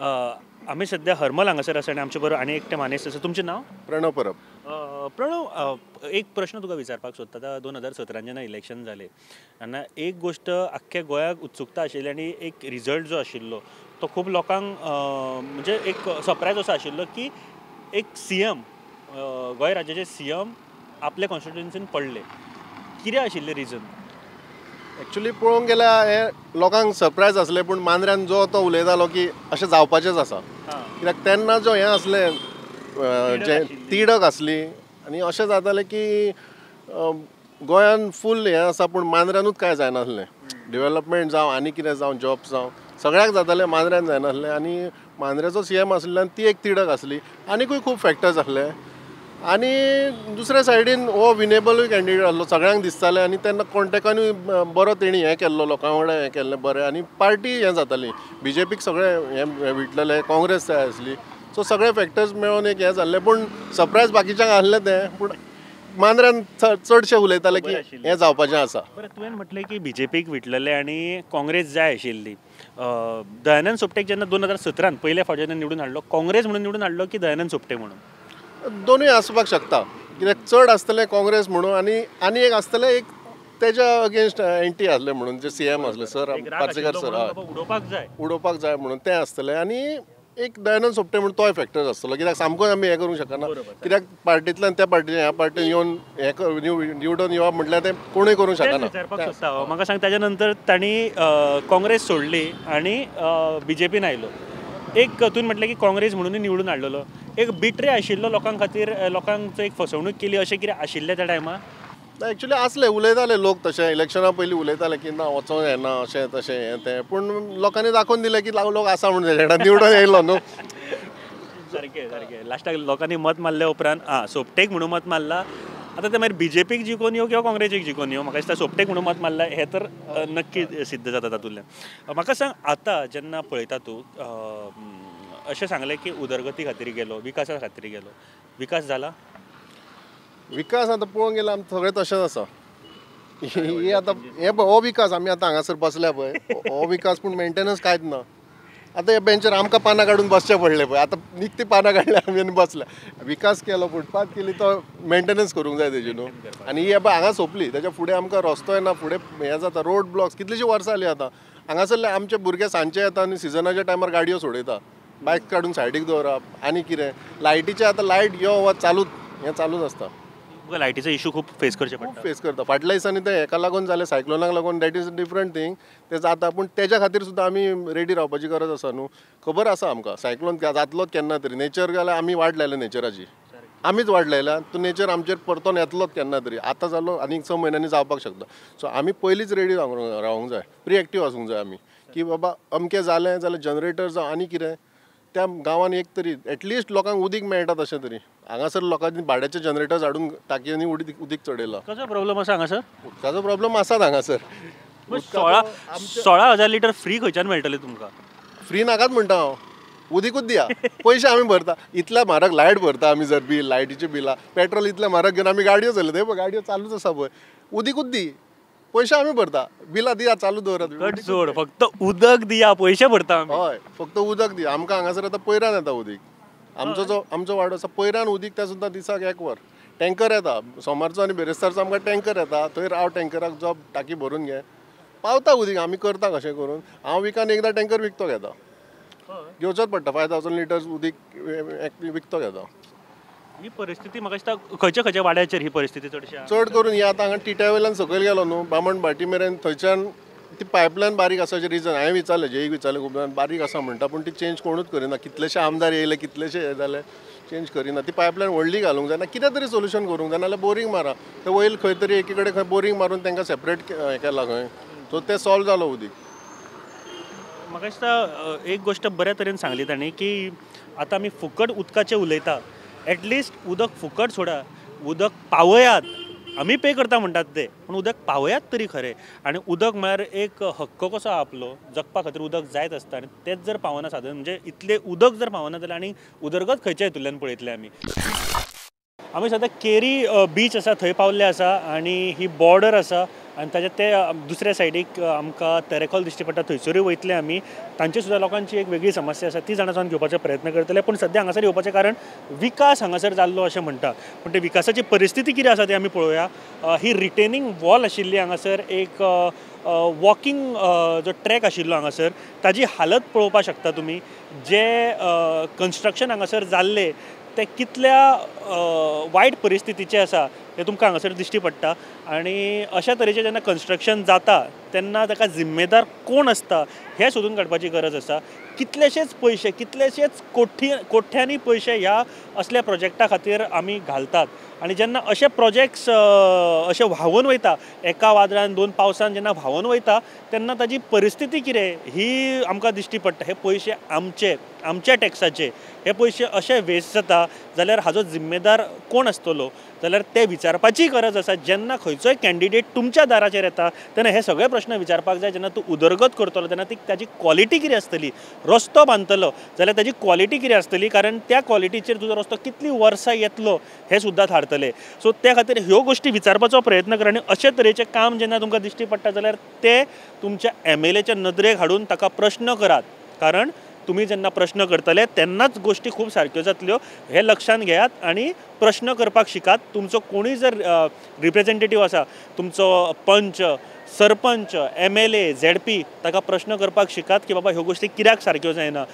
आमी सद्या हरमल हांगासर आसा आनी आमचे बरोबर आनी एकटे मानेस्त आसा. तुमचें नांव? प्रणव परब. प्रणव, एक प्रश्न तुका विचारपाक सोदता. आतां 2017 जेन्ना इलेक्शन जालें तेन्ना एक गोश्ट आख्ख्या गोंयाक उत्सुकता आशिल्ली आनी एक रिजल्ट जो आशिल्लो तो खूब लोकांक म्हणजे एक सरप्रायज असो आशिल्लो की एक सीएम, गोंय राज्याचे सीएम आपल्या कॉन्स्टिट्युएन्सीन पडले. कितें आशिल्लें रिजन? एक्चुली पळोवंक गेल्यार हें लोकांक सरप्रायज आसलें, पूण मांद्र्यान जो तो उलयतालो की अशें जावपाचेंच आसा, कित्याक तेन्ना जो हें आसलें जें तिडक आसली आनी अशें जातालें की गोंयान फूल हें आसा पूण मांद्र्यानूच कांय जायनासलें. डेवलपमेंट जावं आनी कितें जावं, जॉब जावं, सगळ्याक जातालें, मांद्र्यान जायनासलें. आनी मांद्र्याचो सीएम आशिल्ल्यान ती एक तिडक आसली. आनीकूय खूब फॅक्टर्स आसले. आनी दुसऱ्या सायडीन हो विनेबलूय कॅन्डिडेट आसलो, सगळ्यांक दिसतालें आनी तेन्ना कॉन्टेक्टानूय बरो तेणी हें केल्लो, लोकां वांगडा हें केल्लें बरें आनी पार्टी हें जाताली. बीजेपीक सगळें हें विटलेलें, काँग्रेस जाय आसली. सो सगळे फॅक्टर्स मेळोन एक हें जाल्लें. पूण सरप्रायज बाकीच्यांक आसलें तें, पूण मांद्र्यान चडशें उलयताले की हें जावपाचें आसा. बरें, तुवें म्हटलें की बीजेपीक विटलेलें आनी काँग्रेस जाय आशिल्ली. दयानंद सोपटेक जेन्ना 2017 पयले फावट जेन्ना निवडून हाडलो, काँग्रेस म्हणून निवडून हाडलो की दयानंद सोपटे म्हणून? दोनूय आसपाक शकता, कित्याक चड आसतलें काँग्रेस म्हणून आनी आनी एक आसतलें एक तेज्या अगेन्स्ट एंटी आसलें म्हणून, जे सीएम आसले सर पार्सेकर सर, उडोवपाक जाय, उडोवपाक जाय म्हणून तें आसतलें. आनी एक दयानंद सोपटे म्हणून तोय फॅक्टर आसतलो, कित्याक सामकोच आमी हें करूंक शकना, कित्याक पार्टींतल्यान त्या पार्टीन ह्या पार्टीन येवन हें निवडून येवप म्हटल्यार तें कोणूय करूंक शकना. विचारपाक सोदता, म्हाका सांग, ताच्या नंतर तांणी काँग्रेस सोडली आनी बीजेपीन आयलो. एक तुवें म्हटलें की काँग्रेस म्हणून निवडून हाडलेलो, एक बिट्रे आशिल्लो लोकां खातीर, लोकांचो एक फसवणूक केली अशें कितें आशिल्लें त्या टायमार? एक्चुली आसलें, उलयताले लोक तशें इलेक्शना पयलीं उलयताले की ना वचोंक येना अशें तशें हें तें, पूण लोकांनी दाखोवन दिलें की लोक आसा म्हणून तेज्या निवडून येयलो न्हू. सारकें सारकें, लास्टाक लोकांनी मत मारल्या उपरांत आं सोपटेक म्हणून मत मारला, आतां ते मागीर बीजेपीक जिखोवन येवं किंवा काँग्रेसीक जिखोवन येवं, म्हाका दिसता सोपटेक म्हणून मत मारला हें तर नक्की सिद्ध जाता तातूंतल्यान. म्हाका सांग, आतां जेन्ना पळयता तूं, अशें सांगलें की उदरगती खातीर गेलो, विकासा खातीर गेलो, विकास जाला? विकास आतां पळोवंक गेल्यार आमकां सगळें तशेंच आसा. हे आतां हे हो विकास आमी आतां हांगासर बसल्या पळय, हो विकास, पूण मेंटेनन्स कांयच ना. आतां ह्या बेंचर आमकां पानां काडून बसचें पडलें पळय, आतां निकतीं पानां काडल्या आमी आनी बसल्या. विकास केलो, फुटपाथ केली, तो मेंटेनन्स करूंक जाय तेजी न्हू. आनी ही पळय हांगा सोंपली, तेच्या फुडें आमकां रस्तोय ना, फुडें हें जाता, रोड ब्लॉक्स कितलींशीं वर्सां जालीं आतां. हांगासरले आमचे भुरगे सांजचे येता आनी सिजनाच्या टायमार गाडयो सोडयता, बायक काडून सायडीक दवरप आनी कितें. लायटीचें आतां लायट यो वच चालूच, हें चालूच आसता. लायटीचो इशू खूब फेस करचे पडटा. खूब फेस करता. फाटल्या दिसांनी ते हेका लागून जालें, सायक्लोनाक लागून, that is a different thing, तें जाता, पूण तेज्या खातीर सुद्दां आमी रेडी रावपाची गरज आसा न्हू. खबर आसा आमकां सायक्लोन जातलोच केन्ना तरी, नेचर जाल्यार आमी वाट लायल्या नेचराची, आमीच वाट लायल्या, तो नेचर आमचेर परतोन येतलोच केन्ना तरी. आतां जालो आनीक 6 म्हयन्यांनी जावपाक शकता. सो आमी पयलींच रेडी रावूंक जाय, प्रिएक्टीव आसूंक जाय आमी, की बाबा अमकें जालें जाल्यार जनरेटर जावं आनी कितें त्या गांवांत एक तरी एटलिस्ट लोकांक उदीक मेळटा तशें तरी. हांगासर लोकांनी भाड्याचे जनरेटर्स हाडून टाकयांनी उदीक चडयलां. उदकाचो प्रॉब्लम आसा हांगासर? उदकाचो प्रॉब्लम आसात हांगासर. 16,000 लिटर फ्री खंयच्यान मेळटलें तुमकां? फ्री नाकाच म्हणटा हांव, उदीकूच दिया, पयशे आमी भरता. इतल्या म्हारग लायट भरता आमी, जर बील लायटीचें बिलां, पेट्रोल इतलें म्हारग घेवन आमी गाडयो चलयता, पळय गाडयो चालूच आसा पळय. उदीकूच दी, पयशे आमी भरता, बिलां दिया, चालू दवरात. कट सोड, फक्त उदक दिया, पयशे भरता. हय, फक्त उदक दिया. आमकां हांगासर आतां पयरान येता उदीक, आमचो जो आमचो वाडो आसा पयरान उदीक, तें सुद्दां दिसाक एक वर टँकर येता. सोमारचो आनी बिरेस्तारचो आमकां टँकर येता, थंय राव टँकराक जॉब टाकी भरून घे, पावता उदीक. आमी करता कशें करून, हांव विकान एकदां टँकर विकतो घेता, घेवचोच पडटा. 5,000 लिटर्स उदीक विकतो घेता. ही परिस्थिती म्हाका दिसता खंयच्या खंयच्या वाड्याचेर ही परिस्थिती चडशी? चड करून ही आतां हांगा टिट्या वयल्यान सकयल गेलो न्हू, बामण भाटी मेरेन, थंयच्यान ती पायपलायन बारीक आसा. रिजन हांवें विचारलें, जेईक विचारलें खूब जाण, बारीक आसा म्हणटा, पूण ती चेंज कोणूच करिना. कितलेशे आमदार येयले, कितलेशे हे जाले, चेंज करिना. ती पायपलायन व्हडली घालूंक जाय ना, कितें तरी सोल्युशन करूंक जाय, नाजाल्यार बोरींग मारा. ते वयर खंय तरी एकी कडेन खंय बोरींग मारून तांकां सेपरेट हें केलां खंय, सो तें सॉल्व जालो उदीक. म्हाका दिसता एक गोश्ट बऱ्या तरेन सांगली तांणी की आतां आमी फुकट उदकाचें उलयता, एटलिस्ट उदक फुकट सोडा, उदक पावयात. आमी पे करता म्हणटात ते, पूण उदक पावयात तरी खरें. आनी उदक म्हळ्यार एक हक्क कसो आपलो, जगपा खातीर उदक जायत आसता आनी तेंच जर पावना साधन, म्हणजे इतलें उदक जर पावना जाल्यार आनी उदरगत खंयच्या हितूंतल्यान पळयतले आमी. आमी सद्या केरी बीच आसा थंय पावल्ले आसा आनी ही बॉर्डर आसा आनी ताच्या ते दुसऱ्या सायडीक आमकां तेरेखोल दिश्टी पडटा, थंयसरूय वयतले आमी. तांचे सुद्दां लोकांची एक वेगळी समस्या आसा, ती जाणा जावन घेवपाचो प्रयत्न करतले. पूण सद्या हांगासर येवपाचें कारण विकास हांगासर जाल्लो अशें म्हणटा, पूण ते विकासाची परिस्थिती कितें आसा तें आमी पळोवया. ही रिटेनिंग वॉल आशिल्ली हांगासर, एक वॉकिंग जो ट्रॅक आशिल्लो हांगासर, ताजी हालत पळोवपाक शकता तुमी. जे कन्स्ट्रक्शन हांगासर जाल्लें तें कितल्या वायट परिस्थितीचें आसा हें तुमकां हांगासर दिश्टी पडटा. आनी अशा तरेचें जेन्ना कन्स्ट्रक्शन जाता तेन्ना ताका जिम्मेदार कोण आसता हें सोदून काडपाची गरज आसा. कितलेशेच पयशे, कितलेशेच कोट्यांनी पयशे ह्या असल्या प्रोजेक्टा खातीर आमी घालतात आनी जेन्ना अशे प्रोजेक्ट्स अशे व्हांवून वयता, एका वादळान दोन पावसान जेन्ना व्हांवून वयता तेन्ना ताजी परिस्थिती कितें ही आमकां दिश्टी पडटा. हे पयशे आमचे, आमच्या टॅक्साचे, हे पयशे अशे वेस्ट जाता जाल्यार हाजो जिम्मेदार कोण आसतलो जाल्यार ते विचारपाची गरज आसा. जेन्ना खंयचोय कॅन्डिडेट तुमच्या दाराचेर येता तेन्ना हे सगळे प्रश्न विचारपाक जाय. जेन्ना तूं उदरगत करतलो तेन्ना ती ताजी क्वॉलिटी कितें आसतली, रस्तो बांदतलो जाल्यार ताजी क्वॉलिटी कितें आसतली, कारण त्या क्वॉलिटीचेर तुजो रस्तो कितलीं वर्सां येतलो हें सुद्दां थारतलें. सो त्या खातीर ह्यो गोश्टी विचारपाचो प्रयत्न कर आनी अशे तरेचें काम जेन्ना तुमकां दिश्टी पडटा जाल्यार ते तुमच्या MLAच्या नदरेक हाडून ताका प्रश्न करात, कारण तुमी जेन्ना प्रश्न करतले तेन्नाच गोश्टी खूब सारक्यो जातल्यो हें लक्षांत घेयात आनी प्रश्न करपाक शिकात. तुमचो कोणूय जर रिप्रेजेंटेटीव आसा, तुमचो पंच, सरपंच, MLA, ZP, ताका प्रश्न करपाक शिकात की बाबा ह्यो गोश्टी कित्याक सारक्यो जायना.